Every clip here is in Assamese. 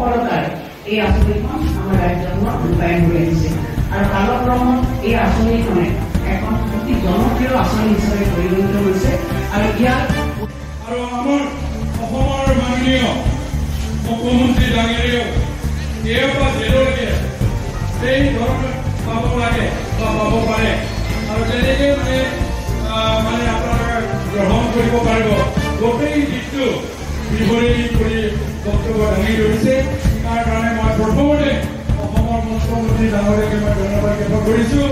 সফলতাৰে এই আঁচনিখন আমাৰ ৰাজ্যখনত ৰূপায়ণ হৈ আহিছে আৰু কালক্ৰমত এই আঁচনিখনে এখন অতি জনপ্ৰিয় আঁচনি হিচাপে পৰিগণিত হৈছে। আৰু ইয়াৰ আৰু আমাৰ অসমৰ মাননীয় মুখ্যমন্ত্ৰী ডাঙৰীয়াও এৰ পৰা জেদলৈকে সেই ধৰণে পাব লাগে বা পাব পাৰে আৰু তেনেকৈ মানে মানে আপোনালোকে গ্ৰহণ কৰিব পাৰিব। গোটেই দিশটো বিৱৰণি কৰি বক্তব্য দাঙি ধৰিছে। তাৰ কাৰণে মই প্ৰথমতে অসমৰ মুখ্যমন্ত্ৰী ডাঙৰীয়াকে মই ধন্যবাদ জ্ঞাপন কৰিছোঁ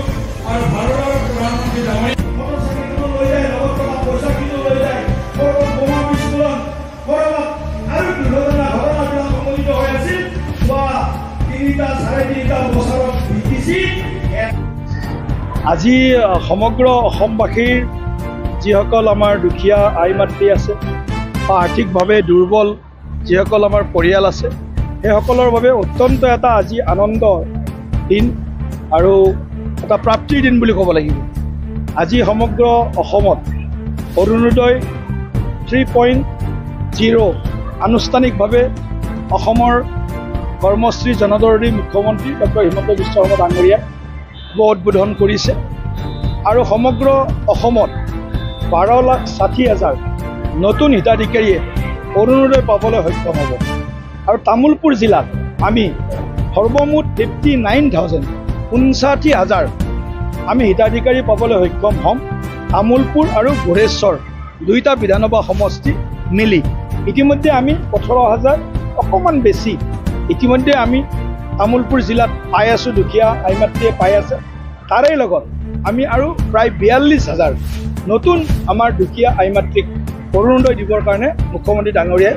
আৰু ভাৰতৰ প্ৰধানমন্ত্ৰী ডাঙৰীয়া মটৰচাইকেলখনো লৈ যায়, লগত থকা পইচাখিনিও লৈ যায়। ক'ৰবাত বোমা বিস্ফোৰণ, ক'ৰবাত আৰু দুৰ্ঘটনা ঘটনাবিলাক সংঘটিত হৈ আছিল। যোৱা 3টা 3.5 বছৰত বি টি চি আজি সমগ্ৰ অসমবাসীৰ যিসকল আমাৰ দুখীয়া আই মাতৃ আছে বা আৰ্থিকভাৱে দুৰ্বল যিসকল আমাৰ পৰিয়াল আছে, সেইসকলৰ বাবে অত্যন্ত এটা আজি আনন্দৰ দিন আৰু এটা প্ৰাপ্তিৰ দিন বুলি ক'ব লাগিব। আজি সমগ্ৰ অসমত অৰুণোদয় 3.0 আনুষ্ঠানিকভাৱে অসমৰ কৰ্মশ্ৰী জনদৰদী মুখ্যমন্ত্ৰী ডক্টৰ হিমন্ত বিশ্ব শৰ্মা ডাঙৰীয়াই উদ্বোধন কৰিছে আৰু সমগ্ৰ অসমত 12,60,000 নতুন হিতাধিকাৰীয়ে অৰুণোদয় পাবলৈ সক্ষম হ'ব। আৰু তামোলপুৰ জিলাত আমি সৰ্বমুঠ 59,000 59,000 আমি হিতাধিকাৰী পাবলৈ সক্ষম হ'ম। তামোলপুৰ আৰু গোৰেশ্বৰ দুয়োটা বিধানসভা সমষ্টি মিলি ইতিমধ্যে আমি 18,000 অকণমান বেছি ইতিমধ্যে আমি তামোলপুৰ জিলাত পাই আছোঁ, দুখীয়া আই মাতৃয়ে পাই আছে। তাৰে লগত আমি আৰু প্ৰায় 42,000 নতুন আমাৰ দুখীয়া আই মাতৃক অৰুণোদয় দিবৰ কাৰণে মুখ্যমন্ত্ৰী ডাঙৰীয়াই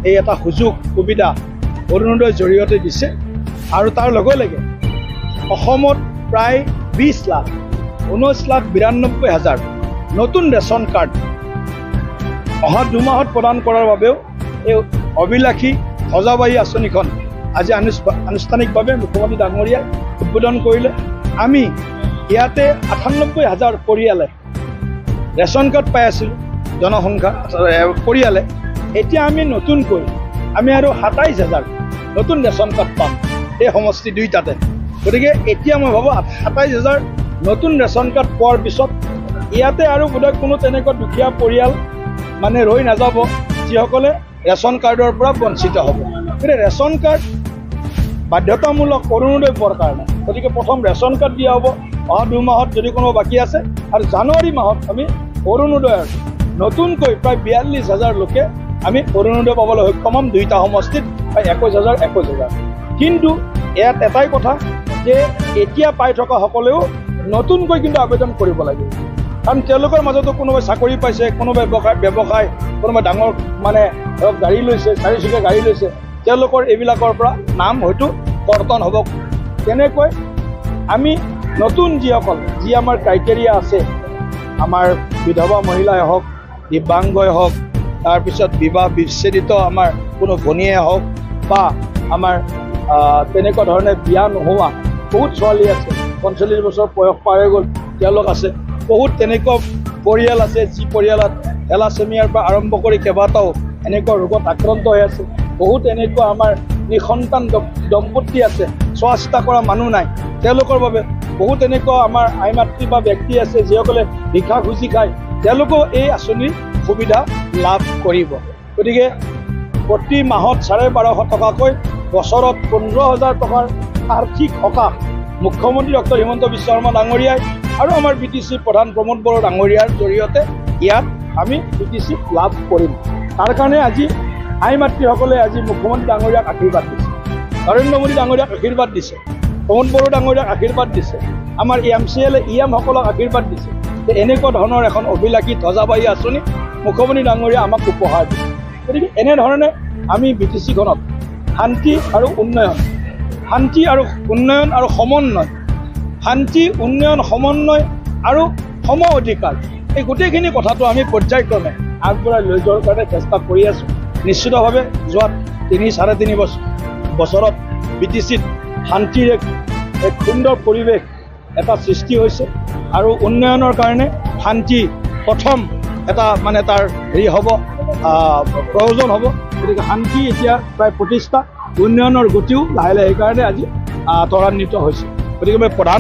এই এটা সুযোগ সুবিধা অৰুণোদয়ৰ জৰিয়তে দিছে। আৰু তাৰ লগে লগে অসমত প্ৰায় 20 লাখ 19,92,000 নতুন ৰেচন কাৰ্ড অহা 2 মাহত প্ৰদান কৰাৰ বাবেও এই অভিলাষী সজাবাহী আঁচনিখন আজি আনুষ্ঠানিকভাৱে মুখ্যমন্ত্ৰী ডাঙৰীয়াই উদ্বোধন কৰিলে। আমি ইয়াতে 98,000 পৰিয়ালে ৰেচন কাৰ্ড পাই আছিলোঁ, জনসংখ্যা পৰিয়ালে। এতিয়া আমি নতুনকৈ আমি আৰু 27,000 নতুন ৰেচন কাৰ্ড পাম এই সমষ্টি দুইটাতে। গতিকে এতিয়া মই ভাবোঁ 27,000 নতুন ৰেচন কাৰ্ড পোৱাৰ পিছত ইয়াতে আৰু বোধহয় কোনো তেনেকুৱা দুখীয়া পৰিয়াল মানে ৰৈ নাযাব যিসকলে ৰেচন কাৰ্ডৰ পৰা বঞ্চিত হ'ব। গতিকে ৰেচন কাৰ্ড বাধ্যতামূলক অৰুণোদয় পোৱাৰ কাৰণে, গতিকে প্ৰথম ৰেচন কাৰ্ড দিয়া হ'ব অহা 2 মাহত যদি কোনো বাকী আছে। আৰু জানুৱাৰী মাহত আমি অৰুণোদয়ৰ নতুনকৈ প্ৰায় 42,000 লোকে আমি অৰুণোদয় পাবলৈ সক্ষম হ'ম দুইটা সমষ্টিত প্ৰায় 21,000 21,000। কিন্তু ইয়াত এটাই কথা যে এতিয়া পাই থকাসকলেও নতুনকৈ কিন্তু আবেদন কৰিব লাগিব, কাৰণ তেওঁলোকৰ মাজতো কোনোবাই চাকৰি পাইছে, কোনোবাই ব্যৱসায়, কোনোবাই ডাঙৰ মানে ধৰক গাড়ী লৈছে, চাৰিচকীয়া গাড়ী লৈছে, তেওঁলোকৰ এইবিলাকৰ পৰা নাম হয়তো কৰ্তন হ'ব। তেনেকৈ আমি নতুন যিসকল যি আমাৰ ক্ৰাইটেৰিয়া আছে, আমাৰ বিধৱা মহিলাই হওক, দিব্যাংগই হওক, তাৰপিছত বিবাহ বিচ্ছেদিত আমাৰ কোনো ভনীয়ে হওক বা আমাৰ তেনেকুৱা ধৰণে বিয়া নোহোৱা বহুত ছোৱালী আছে, 45 বছৰ বয়স পাৰ হৈ গ'ল তেওঁলোক আছে, বহুত তেনেকুৱা পৰিয়াল আছে যি পৰিয়ালত থেলাছেমিয়াৰ পৰা আৰম্ভ কৰি কেইবাটাও এনেকুৱা ৰোগত আক্ৰান্ত হৈ আছে, বহুত এনেকুৱা আমাৰ নিসন্তান দম্পতী আছে, চোৱা চিতা কৰা মানুহ নাই তেওঁলোকৰ বাবে, বহুত এনেকুৱা আমাৰ আই মাতৃ বা ব্যক্তি আছে যিসকলে ভিক্ষা খুজি খায়, তেওঁলোকেও এই আঁচনিৰ সুবিধা লাভ কৰিব। গতিকে প্ৰতি মাহত 125 টকাকৈ বছৰত 15,000 টকাৰ আৰ্থিক সকাহ মুখ্যমন্ত্ৰী ডক্টৰ হিমন্ত বিশ্ব শৰ্মা ডাঙৰীয়াই আৰু আমাৰ বি টি চিৰ প্ৰধান প্ৰমোদ বড়ো ডাঙৰীয়াৰ জৰিয়তে ইয়াত আমি বি টি চিত লাভ কৰিম। তাৰ কাৰণে আজি আই মাতৃসকলে আজি মুখ্যমন্ত্ৰী ডাঙৰীয়াক আশীৰ্বাদ দিছে, নৰেন্দ্ৰ মোদী ডাঙৰীয়াক আশীৰ্বাদ দিছে, প্ৰমোদ বড়ো ডাঙৰীয়াক আশীৰ্বাদ দিছে, আমাৰ এম চি এল এ ই এমসকলক আশীৰ্বাদ দিছে। এনেকুৱা ধৰণৰ এখন অভিলাষী ধ্বজাবাহী আঁচনি মুখ্যমন্ত্ৰী ডাঙৰীয়া আমাক উপহাৰ দিছে। গতিকে এনেধৰণে আমি বি টি চিখনত শান্তি আৰু উন্নয়ন, শান্তি আৰু উন্নয়ন আৰু সমন্বয়, শান্তি উন্নয়ন সমন্বয় আৰু সম অধিকাৰ, এই গোটেইখিনি কথাটো আমি পৰ্যায়ক্ৰমে আগবঢ়াই লৈ যোৱাৰ কাৰণে চেষ্টা কৰি আছোঁ। নিশ্চিতভাৱে যোৱা 3-3.5 বছৰত বি টি চিত শান্তিৰ এক সুন্দৰ পৰিৱেশ এটা সৃষ্টি হৈছে আৰু উন্নয়নৰ কাৰণে শান্তি প্ৰথম এটা মানে তাৰ হেৰি হ'ব, প্ৰয়োজন হ'ব। গতিকে শান্তি এতিয়া প্ৰায় প্ৰতিষ্ঠা। উন্নয়নৰ গতিও লাহে লাহে সেইকাৰণে আজি ত্বৰান্বিত হৈছে। গতিকে মই প্ৰধান